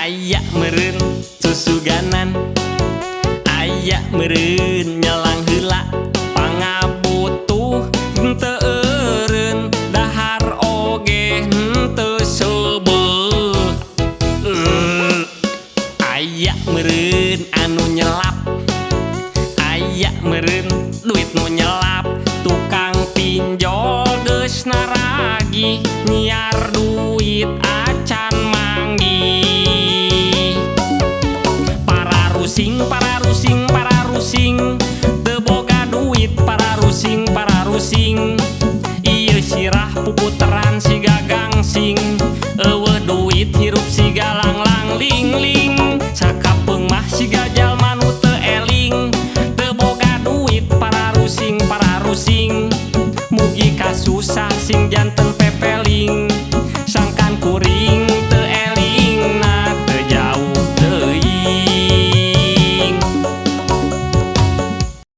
Aya meureun susuganan, aya meureun nyelang heula pangabutuh henteu eureun dahar oge henteu seubeuh. Aya meureun anu nyelap, aya meureun duit nu nyelap, tukang pinjol geus naragih nyiar duit acan manggih. Para rusing, para rusing, para rusing, teu boga duit, para rusing, para rusing.